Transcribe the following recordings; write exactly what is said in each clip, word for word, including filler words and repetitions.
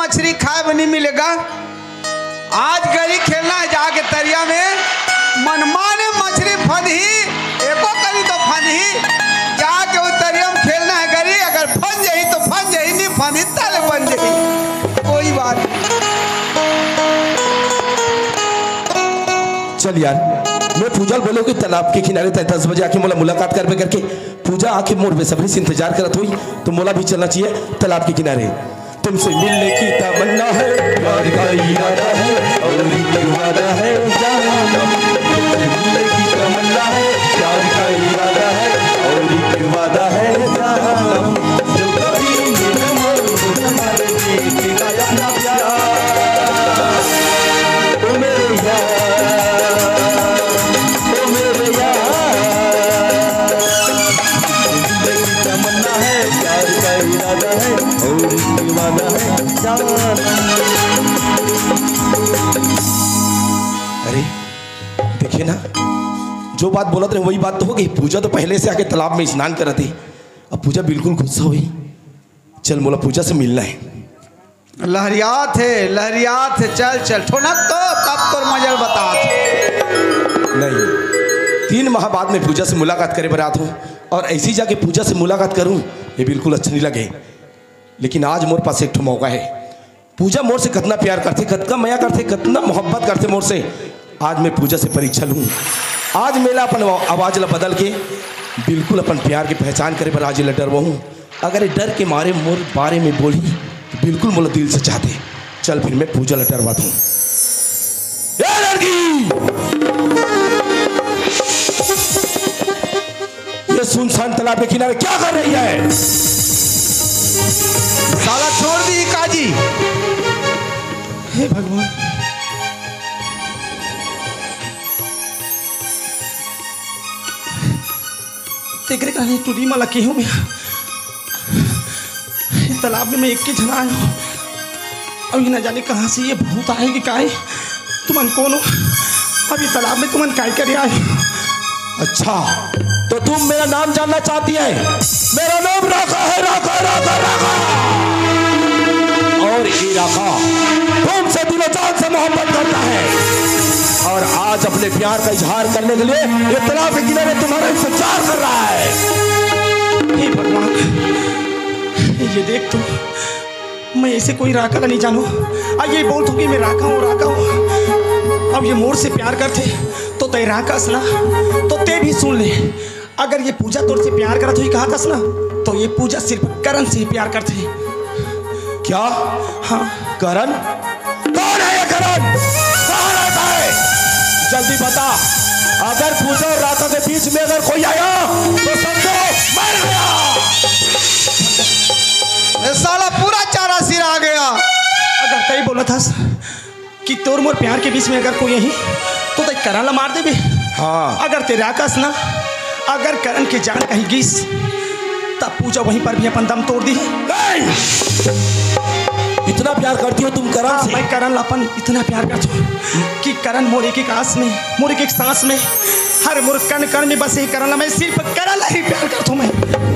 मछरी खाए बर नहीं मिलेगा। आज गरी खेलना है जाके तरिया में, मनमाने मछरी फंदही, एको करी तो फंदही, जाके वो तरिया में खेलना है गरी, अगर फंद जाही तो फंद जाही, नहीं फंदही ताले बन जाही, कोई बात नहीं। चल यार, मैं पूजा ल बोले हूँ कि तालाब के किनारे तय दस बजे आके मोला मुलाकात करबे करके। पूजा आके मोर बेसब्री से इंतजार करत होही, तो मोला भी चलना चाहिए तालाब के किनारे। तुमसे मिलने की तमन्ना है, प्यार का इरादा है और एक वादा है जानम। तुमसे मिलने की तमन्ना है, प्यार का इरादा है और एक वादा है जानम। जो कभी मिलना, तुम्हारे लिए तेरा अपना प्यार। ओ मेरे यार, ओ मेरे यार, जिंदगी तमन्ना है, प्यार का इरादा है और एक वादा है जानम। अरे, देखे ना, जो बात बोलत रहे, वही बात तो हो गई। पूजा तो पहले से आके तालाब में स्नान करत ही, अब पूजा बिल्कुल गुस्सा हुई। चल, मोला पूजा से मिलना है। लहरियात हे, लहरियात हे, चल, चल, ठोनक तो, तब तोर मजा ल बतात। नहीं, तीन माह बाद में पूजा से मुलाकात करे बर आत हूँ, और ऐसी जाके पूजा से मुलाकात करूँ, ये बिल्कुल अच्छा नहीं लगे। लेकिन आज मोर पास एक ठो मौका है। पूजा मोर से कतना प्यार करथे, कतना मया करथे, कतना मोहब्बत करथे मोर से। आज मैं पूजा से परीक्षा लूँ। आज मेला अपन आवाज ला बदल के बिल्कुल अपन प्यार के पहचान करे बर आज ला डरवाहूँ। अगर ये डर के मारे मोर बारे में बोली, तो बिल्कुल मोला दिल से चाहते। चल, फिर मैं पूजा ला डरवात हूँ। ए लड़की, ये सुनसान तालाब के किनारे क्या कर रही है? साला छोड़ दी काजी। हे भगवान, तेकरे कहे टूरी मा लगे हूँ मैं। ये तालाब में मैं एक के झन आयो हूँ। अब ये ना जाने कहाँ से ये भूत आए कि काहे। तुमन कौन हो? अब ये तालाब में तुमन काय करे आए हो? अच्छा, तो तुम मेरा नाम जानना चाहती है? मेरा नाम राखा है, राखा, राखा, राखा। और ये राखा तुमसे दिलो जान से मोहब्बत करता है, और आज अपने प्यार का इजहार करने के लिए ये तालाब के किनारे तुम्हारा इंतजार कर रहा है। हे भगवान, ये देख तो, मैं ऐसे कोई राखा ला नहीं जानू। आ ये बोलत हो कि मैं राखा हूँ, राखा हूँ। अब ये मोर से प्यार करथे, तो तय राखस ना, तो ते भी सुन ले। अगर ये पूजा तोर से प्यार करत हुई कहा कस ना, तो ये पूजा सिर्फ करण से ही प्यार करथे। क्या? हाँ। करण? कौन है ये करण? कहाँ रहता है? जल्दी बता। अगर पूजा और राखा के बीच में अगर कोई आया, तो समझो, मर गया। ये साला पूरा चारा सिरा गया। अगर तय बोलत हस कि तोर मोर प्यार के बीच में अगर कोई आही, तो तय करण ला मार देबे। हाँ। अगर ते राखस ना, अगर करण के जान कहीं गिस, तब पूजा वहीं पर भी अपन दम तोड़ दी। नहीं! इतना प्यार करती हो तुम करण हाँ, से? मैं करण ला अपन इतना प्यार करता हूँ कि करण मोर एक एक आस में, मोर एक एक सांस में, हर मोर कण कण में बसे करण ला मैं सिर्फ करण ला ही प्यार करता हूँ मैं।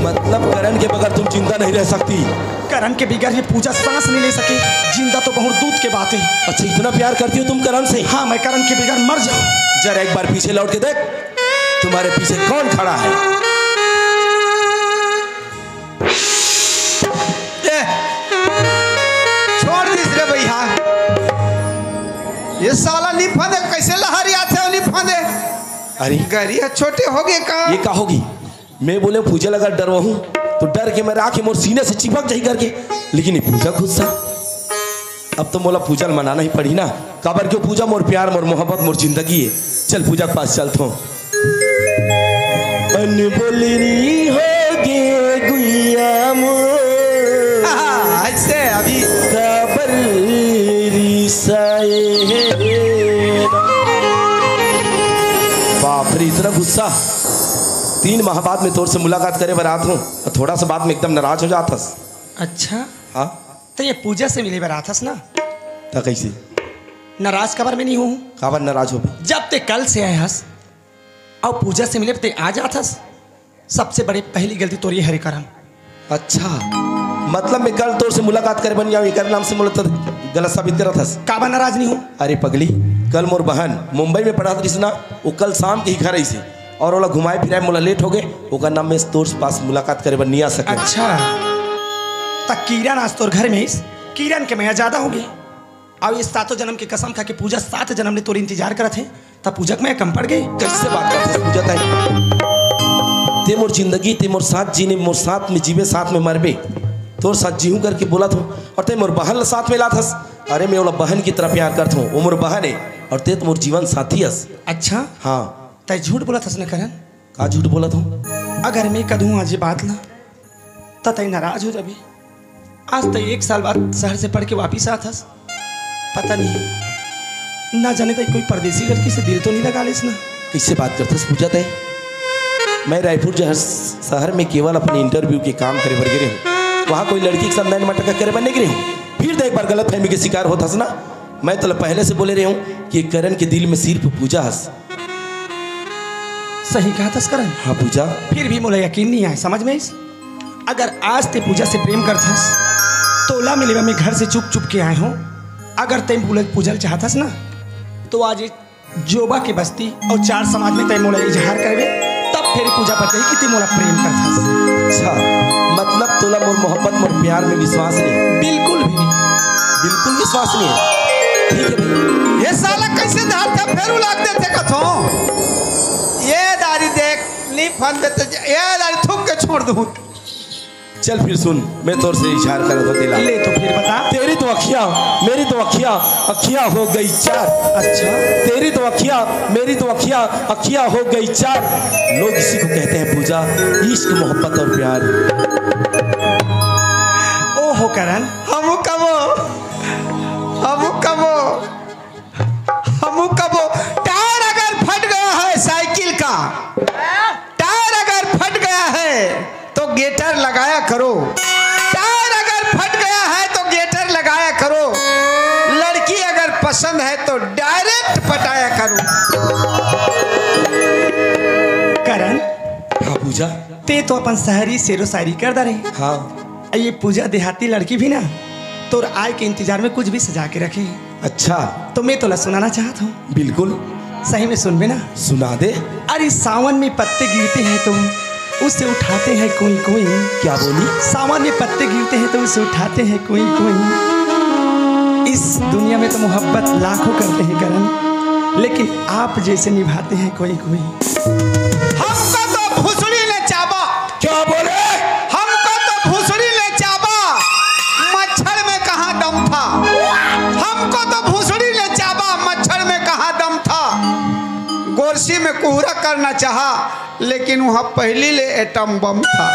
मतलब करण के बगैर तुम जिंदा नहीं रह सकती? करण के बगैर ये पूजा सांस नहीं ले सके। जिंदा तो बहुत दूर के बात है। अच्छा, इतना प्यार करती हो तुम करण से? हाँ, मैं करण के बगैर मर जाऊँ। जरा एक बार पीछे लौट के देख, तुम्हारे पीछे कौन खड़ा है? ए, छोड़ दिस रे भैया। ये साला नहीं फंदे, कैसे लहरियाथे नहीं फंदे। अरे। गरिया छोटे हो गए का? ये का होगी? मैं बोले पूजा ला अगर डरवाहूँ, तो डर के मैं राखे मोर सीने से चिपक जाही करके। लेकिन ये पूजा गुस्सा। अब तो मोला पूजा ला मनाना ही पड़ी ना, काबर क्यों पूजा मोर प्यार, मोर मोहब्बत, मोर जिंदगी है। चल पूजा के पास चलत हूँ। अनबोलनी हो गे गुइया मोर। हाँ, ऐसे अभी। काबर रिसाए हे। बाप रे, इतना गुस्सा। तीन माह बाद में तोर से मुलाकात करे बर आत हूँ, थोड़ा सा बाद में एकदम नाराज हो जात हस। अच्छा। हाँ। तो ये पूजा से मिले बर आत हस ना? तो कैसे? नाराज काबर मैं नहीं हूँ। काबर नाराज हो? जब ते कल से आए हस, अउ पूजा से मिले ते आ जात हस। सबसे बड़ी पहली गलती तोर ये हरे करण। अच्छा, मतलब मैं कल तोर से मुलाकात करे बर नइ आंव, एकर नाम से मोला तो गलत साबित करत हस। काबर नाराज नइ हों? अरे पगली, कल मोर बहन मुंबई में पढ़त रहिस ना, वो कल शाम के ही घर आइस हे और ओला घुमाए फिराए मोला लेट हो गे, ओकर नाम मैं तोर पास मुलाकात करे बर नइ आ सकेंव। अच्छा, त किरण आज तोर घर में आइस, किरण के मया जादा हो गे। अउ ये सातों जनम के कसम खा के पूजा सात जनम ले तोर इंतजार करत हे, त पूजा के मया कम पड़ गे। कइसे बात करथस पूजा तैं? तैं मोर जिंदगी, तैं मोर साथ जीने, मोर साथ में जीबे, साथ में मरबे। तोर साथ जीहूं करके बोलत हों अउ तैं मोर बहन ला साथ में लात हस। अरे मैं ओला बहन की तरह प्यार करत हों, वो मोर बहन हे अउ तैं तो मोर जीवन साथी हस। अच्छा? हाँ। तैं झूठ बोलत हस न करण? का झूठ बोलत हों? अगर मैं कह दूं आज ये बात ला, त तैं नाराज हो जाबे। आज तैं एक साल बाद शहर से पढ़ के वापिस आत हस। पता नहीं, ना जाने तैं कोई परदेसी लड़की से दिल तो नइ लगा लेस ना। कइसे बात करथस पूजा तैं? मैं रायपुर जहर, शहर में केवल अपने इंटरव्यू के काम करे बर गे रहेंव, वहाँ कोई लड़की के साथ नैन मटक्का करे बर नइ गे रहेंव। फिर तैं एक बार गलतफहमी के शिकार होत हस ना। मैं तोला पहले से बोले रहेंव कि करण के दिल में सिर्फ पूजा हस। सही कहत हस करण। हाँ पूजा। फिर भी मोला यकीन नइ आय, समझ में आइस? अगर आज तैं पूजा से प्रेम करथस, त ओला मिले बर मैं घर से चुप चुप के आए हों। अगर तैं पूजा ल चाहथस ना, त आज ये जोबा के बस्ती अउ चार समाज में तैं मोला इजहार करबे, तब फेर पूजा बताही कि तैं मोला प्रेम करथस। अच्छा, मतलब तोला मोर मोहब्बत, मोर प्यार में विश्वास नइ हे? बिल्कुल भी नहीं। बिल्कुल विश्वास नइ हे। ठीक हे भाई। ये साला कइसे धरथे फेर उलाग देथे कथों? ये दारी देख, नइ फंद देथे, ये दारी थूक के छोड़ दूं। चल फिर सुन, मैं तोर से इजहार करत हों तेला। ले तो फिर बता। तेरी तो अखियाँ, मेरी तो अखियाँ, अखियाँ हो गई चार। अच्छा। तेरी तो अखियाँ, मेरी तो अखियाँ, अखियाँ हो गई चार। लोग इसी को कहते हैं पूजा, इश्क, मोहब्बत और प्यार। ओहो करण, हमू कबो, हमू कबो, हमू कबो। टायर अगर फट गया है साइकिल का, टायर अगर फट गया है तो गेटर लगाया करो। टायर अगर फट गया है तो गेटर लगाया करो। लड़की अगर पसंद है तो डायरेक्ट पटाया करो। करण, हाँ पूजा। तैं तो अपन शहरी शेरो शायरी कर डारे। हाँ। अउ ये पूजा देहाती लड़की भी ना तोर आय के इंतजार में कुछ भी सजा के रखे हे। अच्छा। तो मैं तोला सुनाना चाहत हों। बिल्कुल। सही में सुनबे ना? सुना दे। अरे सावन में पत्ते गिरते हैं तो उसे उठाते हैं कोई कोई। क्या बोली? सावन में पत्ते गिरते हैं तो उसे उठाते हैं कोई कोई। इस दुनिया में तो मोहब्बत लाखों करते हैं करण, लेकिन आप जैसे निभाते हैं कोई कोई। हमको तो भुसड़ी ले चाबा। क्या बोले? हमको तो भुसड़ी ले चाबा, मच्छर में कहाँ दम था। हमको तो भुसड़ी ले चाबा, मच्छर में कहाँ दम था। गोरसी में कुहरा करना चाहा, लेकिन वहाँ पहली ले एटम बम था।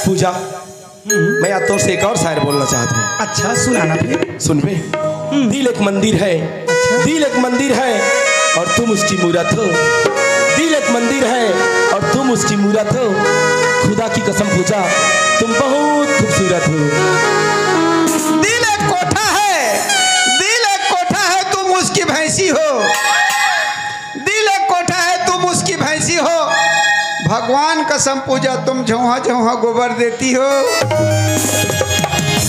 पूजा, मैं आज तोर से एक और शायर बोलना चाहत हों। अच्छा, सुनाना फिर। सुनबे? हम्म। दिल एक मंदिर है, अच्छा। दिल एक मंदिर है और तुम उसकी मूरत हो। दिल एक मंदिर है और तुम उसकी मूरत हो। खुदा की कसम पूजा, तुम बहुत खूबसूरत हो। दिल एक कोठा है, दिल एक कोठा है, तुम उसकी भैंसी हो। दिल एक कोठा है, तुम उसकी भैंसी हो। भगवान कसम पूजा, तुम झौहा झौहा गोबर देती हो।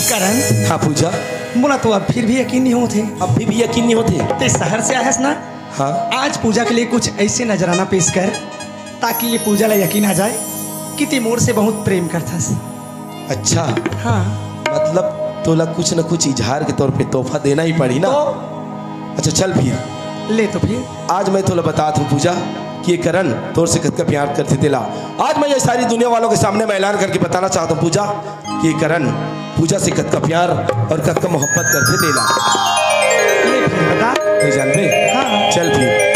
करण। हाँ पूजा। मोला तो अब फिर भी यकीन नइ होत हे। अब भी, भी यकीन नइ होत हे? तैं शहर से आए हस ना? हाँ। आज पूजा के लिए कुछ ऐसे नजराना पेश कर, ताकि ये पूजा ला यकीन आ जाए कि तैं मोर से बहुत प्रेम करथस। अच्छा। हाँ। मतलब तोला कुछ न कुछ इजहार के तौर पे तोहफा देना ही पड़ी ना? तो? अच्छा चल फिर। ले तो फिर। आज मैं तोला बतात हों पूजा कि ये करण तोर से कतका प्यार करथे तेला। आज मैं ये सारी दुनिया वालों के सामने मैं ऐलान करके बताना चाहत हों पूजा कि ये करण पूजा से कतका प्यार और कतका मोहब्बत करथे तेला। ले फिर बता। तैं जानबे? हाँ। चल फिर।